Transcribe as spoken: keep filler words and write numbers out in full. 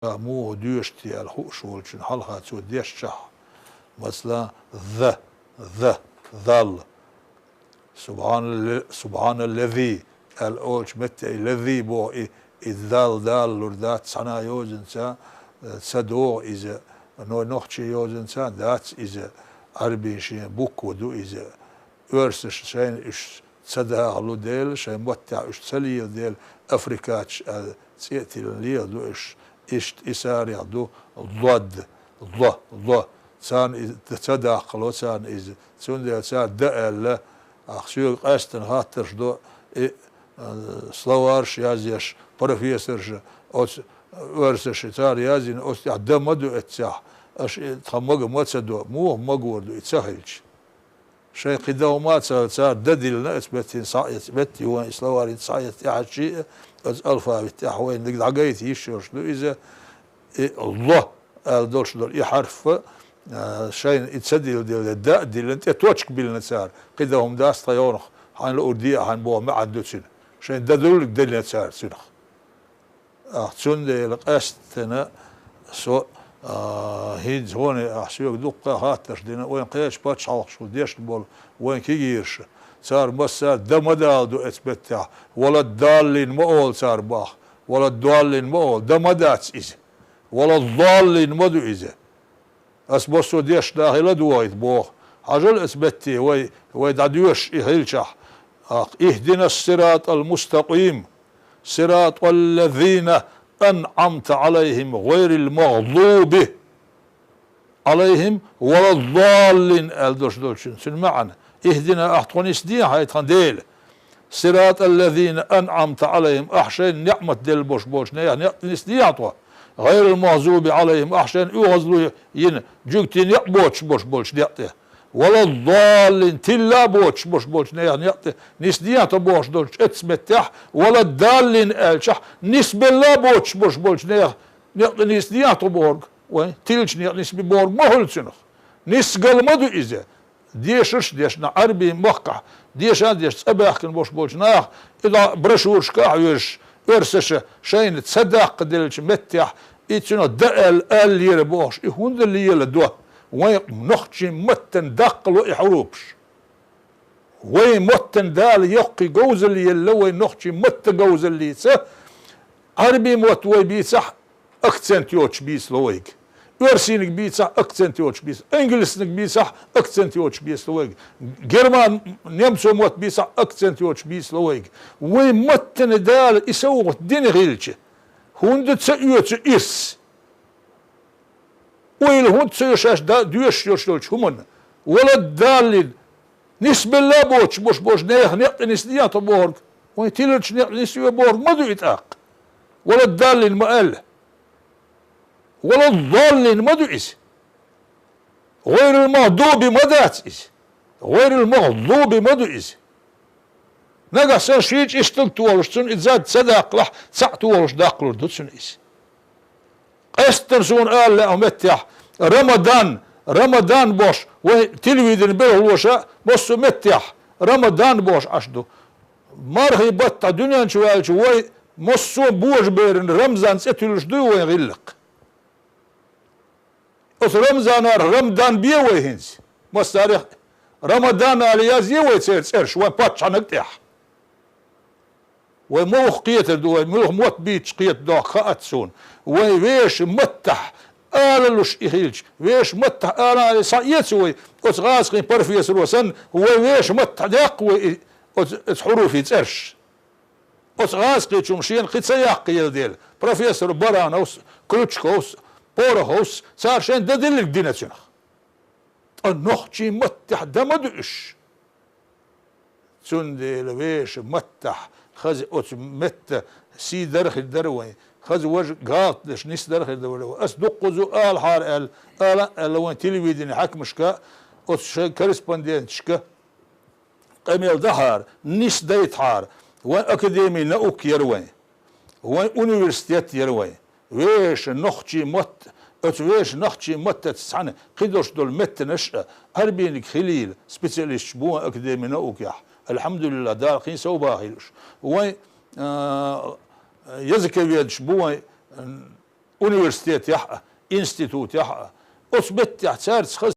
Ва муха доьшу те аьлла хууш волчун хьалха цо дешчахь, масала, за, за, зал. Субханалле-, субханаллази аьлла олучу метте и лази боху, и, и зал, дал лур дац цхьана йозанца, ца догӀу иза, но нохчийн йозанца дац иза, Ӏарбийн шен буква ду иза. Оьрсаша шайна уьш ца дахалу дела, шайн маттехь уьш ца лела дела, африкаташ аьлла цӀе а тиллина леладо уьш, иштта и сарех ду лод, ло, ло. Царна и ца даккхало царна иза. Цундела цара да аьлла, ахь соьга къаьстина хаттарш до, и, а, словарш язъеш, профессорша, оцу оьрсаша цара язйина, оцу тӀехь да ма ду эццехь, аша и тхан мага ма ца до, муха магор ду и ца хилча. Шайн кхин дан хӀума а ца, цара дан диллина, оцу меттина схьаэца, метта юхана и словарь схьаэца тӀаьхьарчий а, оцу алфавит тӀехь вайна дӀагайта йиш йолуш ду иза, и ло аьлла долуш долу и хьарф, а, шайна и ца дилла дела, да а диллина, тӀе точка биллина цара, кхин дан хӀума дац тхан йогӀунах, хьайна луур де а хьайна боху маьӀна ду цуьнан. Шайн дан дуллиг диллина цара цуьнах. Ахь цундела къаьсттина со, а, хӀинца хӀоне ахь соьга дуккха а хаттарш дина, вайн кхечу пачхьалкхашкахула дешна болу вайн кегийрша. Цара массара да ма дала ду эцу меттехь, вала даллин ма олу цара бах, вала даллин ма олу, да ма дац иза. Вала даллин ма ду иза. Ас массо а дешна хила дохийта боху. Хьажал эцу метте вай, вай дӀадоьшуш и хилчахь. Ахь: «Ихдинас сиратал мустакъим, сиратал лазина анъамта алайхим, гӀайрил магӀдуби алайхим вала даллин», аьлла долуш долчун. Цуьнан маьӀна: «Ихдина, ахь тхо нисде хьайн тхан Дела. Сиратал лазина анъамта алайхим, ахь шайна неӀмат делла бош болчу нехан некъ нисдехьа тхо. ГӀайрал магӀзуби алайхим, ахь шайна оьгӀазло йина жуьгтийн некъ боцуш бош болчу некъ тӀе. Вала даллин, тилла а боцуш бош болчу нехан некъ тӀе нисдехьа тхо бохуш долчу эцу меттехь, вала даллин аьлчахь, нисбелла а боцуш бош болчу нехан некъ тӀе нисдехьа тхо бохург, вайн тилчу некъ нисби бохург ма хуьлу цуьнах. Нисгала ма ду иза». Дешарш а дешна, Ӏарбийн махкахь деша а деш, цӀа баьхкина бош болчу наха, и дӀа брошюрашкахь а вуьйжуш, оьрсаша шайна ца даккхаделлачу меттехь, и цуьнан да аьлла, аьлла лера бохуш, и хӀунда леладо? Вайн нохчийн маттана даккхало и хьурупаш. Вайн маттана Дала йоккхий говзалла елла, вайн нохчийн матта говзаллица, Ӏарбийн мотт вай бийцахь, акцент йоцуш бийцало вайга. Оьрсийниг бийцахь, акцент йоцуш бийцало. Ингалсниг бийцахь, акцент йоцуш бийцало вайга. Герман, немцо мотт бийцахь, акцент йоцуш бийцало вайга. Вай маттана Дала и совгӀат дина хилча, хӀунда ца оьцу ирс? Ойла хӀунда ца йо шаьш да-, доьшуш йолуш йолчу хӀуманна? Вала даллин, нисбелла а боцуш бош болчу нехан некъ тӀе нисдехьа тхо бохург, вайн тиларчу некъ тӀе нисве бохург ма ду и тӀаккха. Вала даллин ма аьлла. Вала даллин ма ду иза. ГӀайрал магӀдуби ма дац иза. ГӀайрал магӀдуби ма ду иза. Нагахь санна шен чӀисталг тохалуш цунна и зад ца даккхалахь, цхьаъ тохалуш даккхалур ду цунна иза. Къаьсттина суна ала лаьа меттехь, Рамадан, Рамадан бош, вай телевидение белхалоша, массо а меттехь, Рамадан бош Ӏаш ду. Мархий баттахь дуьнен чу ваьлча вай массо а божаберан Рамзан цӀе туьллуш дуй вайн гӀиллакх? Оцу Рамзанара Рамдан бе вай хӀинца? Массарех Рамадан ала язъе вай церан цӀераш вайн паччахьнаг тӀехь? Вай муха кхетар ду, вай муьлха мотт бийцча кхетар дохку хаьа суна. Вай вешан маттахь алалуш и хилча, вешан маттахь ала а схьаэца вай, оцу гӀазкхийн профессоро санна, вай вешан маттахь даккха вай и, оцу, оцу хьуруфийн цӀераш. Оцу гӀазкхичунна шена кхин ца яккхаелла дела, профессор Барановс, Крючковс, Пороховс, цара шайн дан диллиг дина цуьнах. Ткъа нохчийн маттехь дан ма ду уьш. Цундела вешан маттахь хаза оцу метта сий дара хир дара вайн, хаза важа галтдеш нис дара хир дара вайн. Ас дуккхузу алахьара аьлла, ала а аьлла вайн телевидение хьаькамашка, оцу шайн корреспонденташка къамел дахьара, нис дайтахьара, вайн академия наук яра вайн. Вайн университет яра вайн. Вешан нохчийн мотт, оцу вешан нохчийн маттаца цхьаьна кхидолуш долу меттанаш а, Ӏарбийниг хилийла, специалисташ бу вайн академия наукехь. Алхьамдулиллах, Дала кхин сов бахийла уьш. Вайн, а, языковедаш бу вайн, м, университетехь а, институтехь а, оцу меттехь цаьрца хаза